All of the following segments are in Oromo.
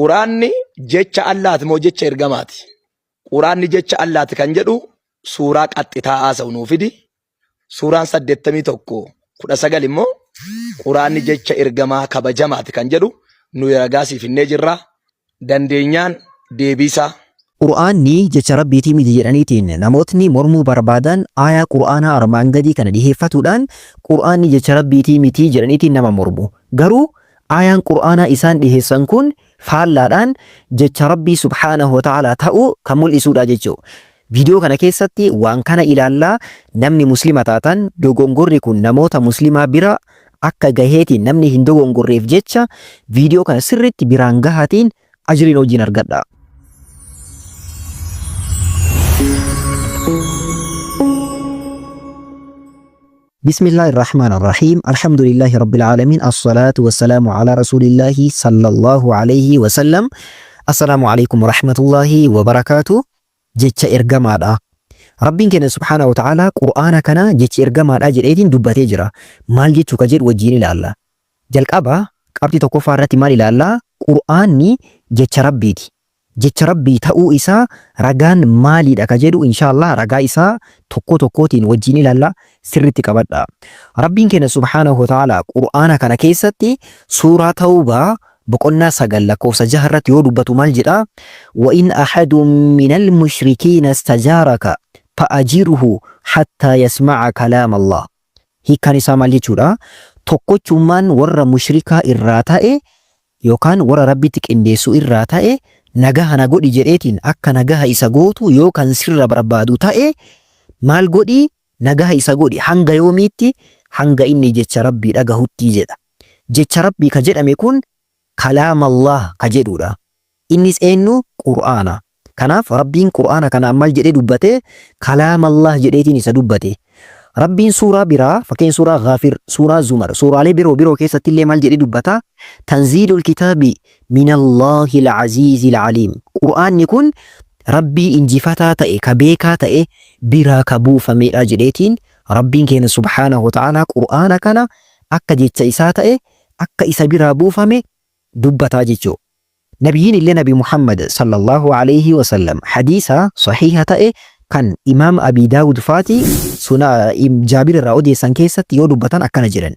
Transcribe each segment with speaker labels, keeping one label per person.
Speaker 1: Quraanni jecha Allaati moo jecha ergamaati? Quraanni jecha Allaati kan jedhu suuraa qaxxitaa haasa'u nuu fidi. Suuraan 81 19 immoo Quraanni jecha ergamaa kabajamaati kan jedhu nuyi ragaa siif hinnee jirra. Dandeenyaan deebiisaa.
Speaker 2: Qur'aanni jecha Rabbiitii miti jedhaniitiin namootni mormuu barbaadan aayaa Qur'aanaa armaan gadii kana dhiheeffatuudhaan Qur'aanni jecha Rabbiitii miti jedhaniitiin nama mormu. Garuu Aayaan Qur'aanaa isaan dhiheessan kun faallaadhaan jecha Rabbii subhaanahu wa ta'aalaa ta'uu kan mul'isuudha jechuudha. Viidiyoo kana keessatti waan kana ilaallaa namni muslima taatan dogongorri kun namoota muslimaa bira akka gaheetiin namni hin dogongorreef jecha viidiyoo kana sirriitti biraan gahaatiin ajriin wajjin argadhaa. Bismillaahi Rahmaan Rahiim Alhamdulillaahi Rabbil Aalamiin Assalaatu wassalaamu alaa Rasuulillaahi sallallahu alayhi wasallam Assalaamu alaykum warahmatullaahi wabarakaatu Jecha ergamaadha. Rabbiin keenya subhaanahu wa ta'aalaa Qur'aana kana jechi ergamaadha jedheetiin dubbatee jira. Maal jechuu ka jedhu wajjiin ilaalla. Jalqaba qabxii tokkoffaa irratti maal ilaalla? Qur'aanni jecha Rabbiiti. Jecha Rabbii ta'uu isaa ragaan maaliidha ka jedhu inshaallah ragaa isaa tokkoo tokkootiin wajjiin ilaalla sirritti qabadha. Rabbiin keenya subhaanahu wa ta'ala Qur'aana kana keessatti suuraa Tawbaa boqonnaa 9 lakkoofsa 6 irratti yoo dubbatu maal jedha? Wa in ahadun minal mushrikiina istajaaraka fa'ajirhu hattaa yasma'a kalaam Allah. Hiikkaan isaa maal jechuudha? Tokkochummaan warra mushrikaa irraa ta'e yookaan warra Rabbitti qindeessu irraa ta'e nagaha na godhi jedheetiin akka nagaha isa gootu yoo kan sirra barbaadu ta'e maal godhi nagaha isa godhi hanga yoomiitti hanga inni jecha Rabbii dhagahutti jedha. Jecha Rabbii ka jedhame kun kalaam Allah ka jedhuudha. Innis eennu? Qur'aana. Kanaaf Rabbiin Qur'aana kanaan maal jedhee dubbate? Kalaam Allah jedheetiin isa dubbate. Rabbiin suuraa biraa, fakkeenya suuraa Ghaafir, suuraa Zumar, suuraalee biroo biroo keessatti illee maal jedhee dubbata? Tanziilul kitaabi minallaahil aziizil aliim. Qur'aanni kun Rabbii injifataa ta'e, ka beekaa ta'e biraa ka buufameedha jedheetiin Rabbiin keenya subhaanahu wa ta'aalaa Qur'aana kana akka jecha isaa ta'e, akka isa biraa buufame dubbataa jechuudha. Nabiyyiin illee Nabi Muhammad sallallahu alayhi wa sallam hadiisa sahiha ta'e kan Imaam Abii Daawud faati suna Jaabir irraa odeessan keessatti yoo dubbatan akkana jedhan.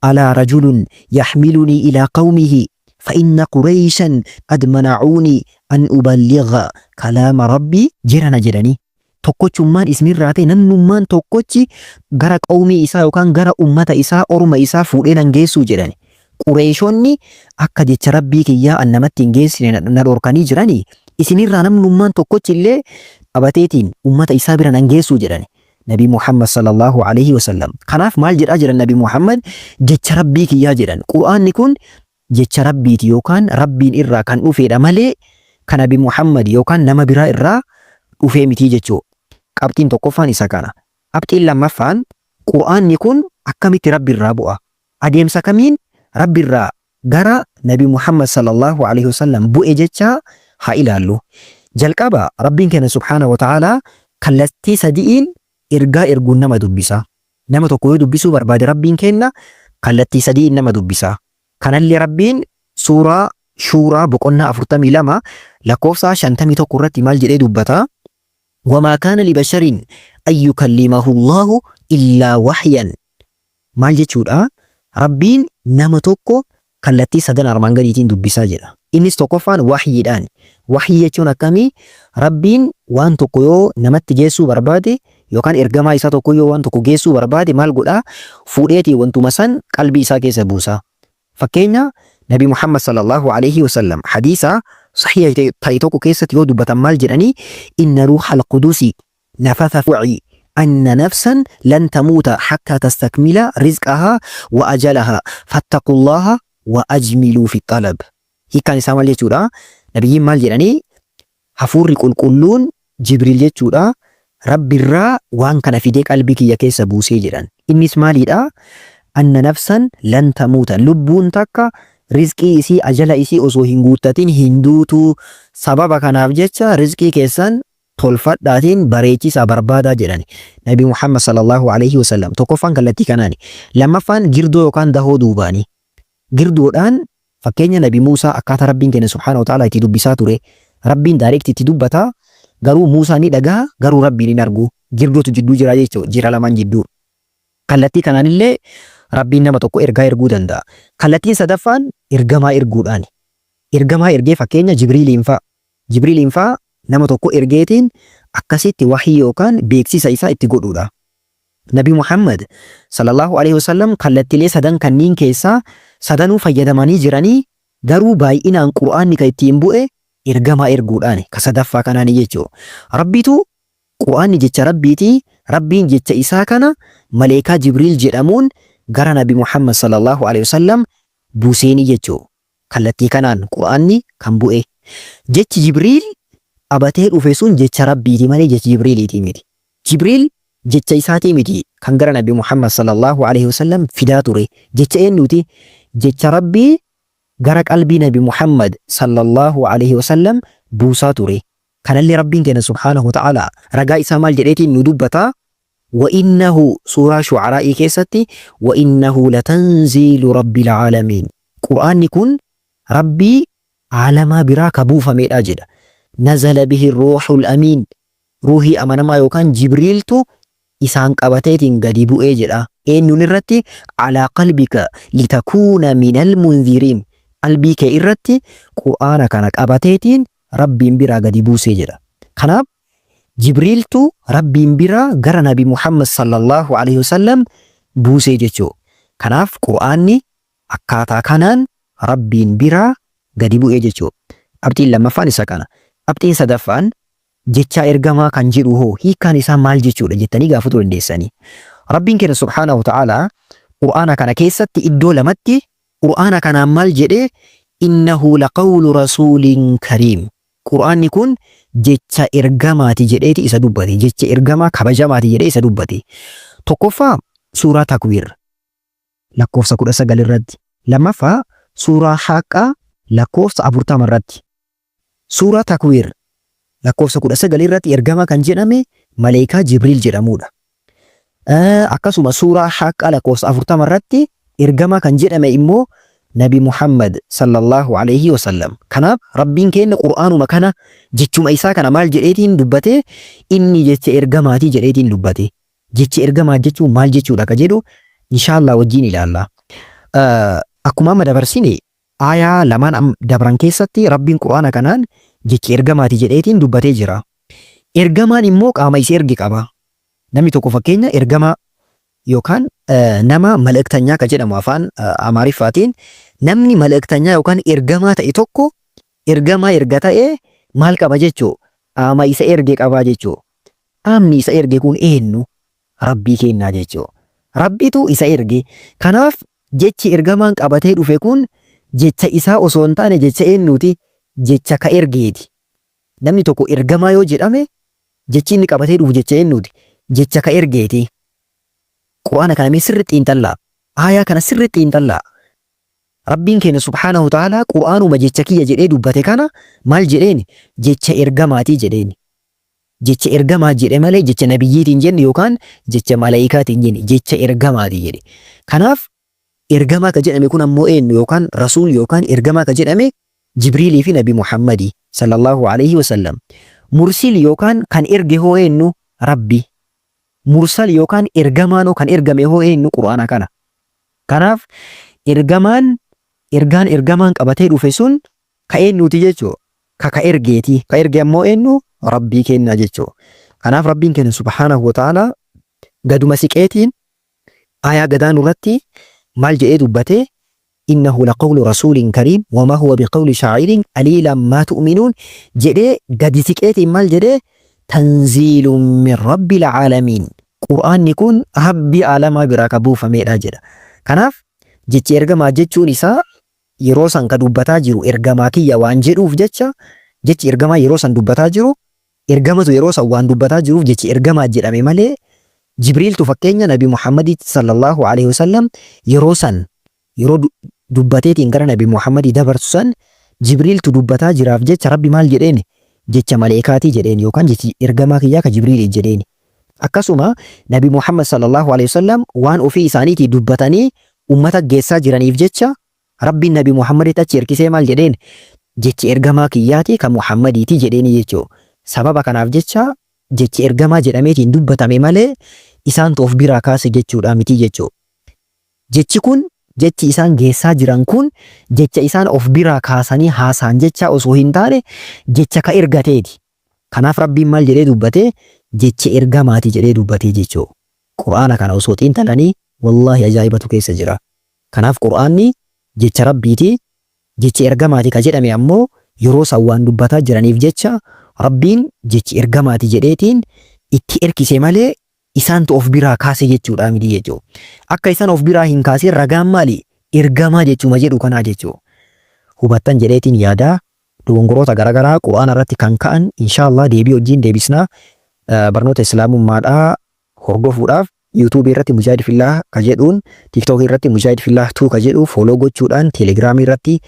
Speaker 2: Alaa rajulun yaxmilunii ilaa qawmihi fa inna Qureeshan qad manacuunii an uballigha kalaama Rabbii jirana jedhanii. Tokkochummaan isinirraa ta'e namnummaan tokkochi gara qawmii isaa yookaan gara ummata isaa orma isaa fuudhee nan geessuu jedhani. Qureeshonni akka jecha Rabbii kiyyaa an namatti hin geessine na dhorkanii jiranii isinirraa namnummaan tokkochi illee qabateetiin ummata isaa bira nan geessuu jedhani. Nabi Muhammad sallallahu alaihi wasallam. Kanaaf maal jedhaa jiran Nabi Muhammad jecha Rabbii kiyyaa jedhan. Qur'aanni kun jecha Rabbiiti yookaan Rabbiin irraa kan dhufeedha malee kan Nabi Muhammad yookaan nama biraa irraa dhufee mitii jechuu. Qabxiin tokkoffaan isa kana. Qabxiin lammaffaan Qur'aanni kun akkamitti Rabbi irraa bu'a? Adeemsa kamiin Rabbi irraa gara Nabi Muhammad sallallahu alaihi wasallam bu'e jechaa haa ilaallu. Jalqaba Rabbiin keenya subhaanahu wa ta'aalaa kallattii sadi'iin ergaa erguun nama dubbisa. Nama tokko yoo dubbisuu barbaade Rabbiin keenna kallattii sadi'iin nama dubbisa. Kanallee Rabbiin suuraa Shuuraa boqonnaa 42 lakkoofsa 51 irratti maal jedhee dubbata? Wamaa kaana libasharin an yukallimahu Allaahu illaa wahyan. Maal jechuudha? Rabbiin nama tokko kallattii sadan armaan gadiitiin dubbisaa jedha. Innis tokkoffaan wahyiidhaani. Wahyii jechuun akkamii? Rabbiin waan tokko yoo namatti geessuu barbaade yookaan ergamaa isaa tokko yoo waan tokko geessuu barbaade maal godhaa? Fuudheetii wantuma san qalbii isaa keessa buusa. Fakkeenya Nabi Muhammad sallallahu alaihi wasallam hadiisa sahiha ta'e tokko keessatti yoo dubbatan maal jedhanii? Inna ruuhal qudusi nafatha fi anna nafsan lan tamuuta hatta tastakmila rizqahaa wa ajalahaa fattaqullaha wa ajmiluu fi xalab. Hiikkaan isaa maal jechuudha? Nabiyyiin maal jedhanii? Hafuurri qulqulluun Jibriil jechuudha Rabbirraa waan kana fidee qalbii kiyya keessa buusee jedhan. Innis maaliidha? Anna nafsan lan tamuuta lubbuun takka rizqii isii ajala isii osoo hin guuttatin hin duutu. Sababa kanaaf jecha rizqii keessan tolfadhaatiin bareechisaa barbaadaa jedhani. Nabi Muhammad sallallahu alaihi wasallam. Tokkoffaan kallattii kanaani. Lammaffaan girdoo yookaan dahoo duubaani. Girdoodhaan Fakkeenya Nabi Muusaa akkaataa Rabbiin keenya subhaanahu wa ta'aalaa itti dubbisaa ture. Rabbiin direct itti dubbata, garuu Muusaan ni dhagaha, garuu Rabbiin hin argu. Girdootu jidduu jira jechuudha, jira lamaan jidduu. Kallattii kanaanillee Rabbiin nama tokko ergaa erguu danda'a. Kallattiin sadaffaan ergamaa erguudhaani. Ergamaa ergee fakkeenya Jibriiliin fa'a. Jibriiliin fa'a nama tokko ergeetiin akkasitti wahyii yookaan beeksisa isaa itti godhuudha. Nabi Muhammad, Sallallaahu aleyhi wasallam, kallattilee sadan kanniin keessaa sadanuu fayyadamanii jiranii, garuu baay'inaan Qur'aanni kan ittiin bu'e ergamaa erguudhaani, ka sadaffaa kanaani jechu'u. Rabbitu Qur'aanni jecha Rabbiiti, Rabbiin jecha isaa kana Maleeykaa Jibriil jedhamuun gara Nabi Muhammad, Sallallaahu aleyhi wasallam, buuseeni jechu'u. Kallattii kanaan Qur'aanni kan bu'e. Jechi Jibriil qabatee dhufe sun jecha Rabbiiti malee jecha Jibriiliitii miti. Jibriil jecha isaatii miti kan gara Nabi Muhammad sallallahu aleyhi wasallam fidaa ture. Jecha eenyuuti? Jecha Rabbii gara qalbii Nabi Muhammad sallallahu aleyhi wasallam buusaa ture. Kanallee Rabbiin keenya subhaanahu wa ta'aalaa ragaa isaa maal jedheetiin nu dubbata? Wa innahu suuraa Shu'araa'ii keessatti wa innahu latanziilu rabbil aalamiin. Qur'aanni kun Rabbii aalamaa biraa ka buufameedha jedha. Nazala bihi ruuhul amiin. Ruuhii amanamaa yookaan Jibriiltu isaan qabateetiin gadi bu'ee jedha. Eenyuun irratti? Alaa qalbika litakuuna minal munziriin. Qalbii kee irratti Qur'aana kana qabateetiin Rabbiin biraa gadi buusee jedha. Kanaaf Jibriiltu Rabbiin biraa gara Nabi Muhammad sallallahu alaihi wasallam buusee jechuu. Kanaaf Qur'aanni akkaataa kanaan Rabbiin biraa gadi bu'ee jechuu. Qabxiin lammaffaan isa kana. Qabxiin sadaffaan jechaa ergamaa kan jedhu hoo hiikkaan isaa maal jechuudha jettanii gaafatuu dandeessanii. Rabbiin keenya subhaanahu wa ta'aalaa Qur'aana kana keessatti iddoo lamatti Qur'aana kanaan maal jedhe? Innahu laqawlu rasuulin kariim. Qur'aanni kun jecha ergamaati jedheeti isa dubbate. Jecha ergamaa kabajamaati jedhee isa dubbate. Tokkoffaa suuraa Takwiir lakkoofsa 19 irratti. Lammaffaa suuraa Haaqqaa lakkoofsa 40 irratti. Suuraa Takwiir lakkoofsa 19 irratti ergamaa kan jedhame maleeykaa Jibriil jedhamuudha. Akkasuma suuraa Haaqqaa lakkoofsa 40 irratti ergamaa kan jedhame immoo Nabi Muhammad sallallahu alayhi wasallam. Kanaaf Rabbiin keenya Qur'aanuma kana jechuma isaa kana maal jedheetiin dubbate? Inni jecha ergamaatii jedheetiin dubbate. Jechi ergamaa jechuun maal jechuudha ka jedhu inshaallah wajjiin ilaalla. Akkuma amma dabarsine Aayaa lamaan am dabran keessatti Rabbiin Qur'aana kanaan jecha ergamaati jedheetiin dubbatee jira. Ergamaan immoo qaama isa erge qaba. Namni tokko fakkeenya ergamaa yookaan nama mal'iktanyaa ka jedhamu afaan Amaariffaatiin namni mal'iktanyaa yookaan ergamaa ta'e tokko ergamaa erga ta'ee maal qaba jechuu? Qaama isa erge qabaa jechuu. Qaamni isa erge kun eennu? Rabbii keennaa jechuu. Rabbitu isa erge. Kanaaf jechi ergamaan qabatee dhufe kun jecha isaa osoo hin taane jecha eennuuti? Jecha ka ergeeti. Namni tokko ergamaa yoo jedhame jechi inni qabatee dhufu jecha eennuuti? Jecha ka ergeeti. Qur'aana kana mee sirriitti xiinxallaa. Aayaa kana sirriitti xiinxallaa. Rabbiin keenya subhaanahu ta'aalaa Qur'aanuma jecha kiyya jedhee dubbate kana maal jedheeni? Jecha ergamaatii jedheeni. Jecha ergamaa jedhe malee jecha nabiyyiiti hin jenne yookaan jecha malaayikaati hin jenne, jecha ergamaati jedhe. Kanaaf ergamaa ka jedhame kun ammoo eenyu yookaan rasuul yookaan ergamaa ka jedhame Jibriilii fi Nabi Muhammadi sallallahu alaihi wasallam. Mursil yookaan kan erge hoo eenyu? Rabbi. Mursal yookaan ergamaanoo kan ergame hoo eenyu? Qur'aana kana. Kanaaf ergamaan ergaan ergamaan qabatee dhufe sun ka eenyuuti jechuu? Ka ka ergeeti. Ka erge ammoo eenyu? Rabbii keennaa jechuu. Kanaaf Rabbiin keenya subhaanahu wa ta'aalaa gaduma siqeetiin aayaa gadaanu irratti maal jedhee dubbate? Innahu laqawlu rasuulin kariim wamaa huwa biqawli shaa'irin qaliilan maa tu'minuun jedhee gadi siqeetiin maal jedhee? Tanziilun min rabbil aalamiin. Qur'aanni kun Rabbii aalamaa biraa ka buufameedha jedha. Kanaaf jechi ergamaa jechuun isaa yeroo san ka dubbataa jiru ergamaa kiyya waan jedhuuf jecha jechi ergamaa yeroo san dubbataa jiru ergamatu yeroo san waan dubbataa jiruuf jechi ergamaa jedhame malee Jibriiltu fakkeenya Nabi Muhammaditti sallallahu alaihi wasallam yeroo san yeroo dubbateetiin gara Nabi Muhammadii dabarsu san Jibriiltu dubbataa jiraaf jecha Rabbi maal jedheen? Jecha maleekaatii jedheen yookaan jechi ergamaa kiyyaa ka Jibriilii jedheen. Akkasuma Nabi Muhammad sallallahu alaihi wasallam waan ofii isaaniitii dubbatanii ummata geessaa jiraniif jecha Rabbiin Nabi Muhammaditti achi erkisee maal jedheen? Jechi ergamaa kiyyaati ka Muhammadiiti jedheeni jechuudha. Sababa kanaaf jecha jechi ergamaa jedhameetiin dubbatame malee isaantu of biraa kaase jechuudha miti jechuudha. Jechi kun jechi isaan geessaa jiran kun jecha isaan of biraa kaasanii haasaan jecha osoo hin taane jecha ka ergateeti. Kanaaf Rabbiin maal jedhee dubbate? Jecha ergamaati jedhee dubbatee jechuudha. Qur'aana kana osoo xiinxalanii wallaahi ajaa'ibatu keessa jira. Kanaaf Qur'aanni jecha Rabbiiti. Jechi ergamaati ka jedhame ammoo yeroo san waan dubbataa jiraniif jecha Rabbiin jechi ergamaati jedheetiin itti erkise malee isaantu of biraa kaase jechuudha miti jechuudha. Akka isaan of biraa hin kaasin ragaan maali? Ergamaa jechuma jedhu kanaa jechuudha. Hubattan jedheetiin yaada. Dogongoroota garaagaraa Qur'aana irratti kan ka'an inshaallah deebii wajjin deebisna. Barnoota Islaamummaadhaa hordofuudhaaf YouTube irratti Mujaahid Fillaah ka jedhuun, TikTok irratti Mujaahid Fillaah 2 ka jedhu follow gochuudhaan, Telegram irratti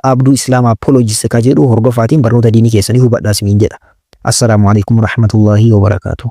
Speaker 2: @AbduIslamApologist ka jedhu hordofaatiin barnoota diinii keessanii hubadhaa isiniin jedha. Assalaamu alaikum warahmatullaahi wabarakaatuh.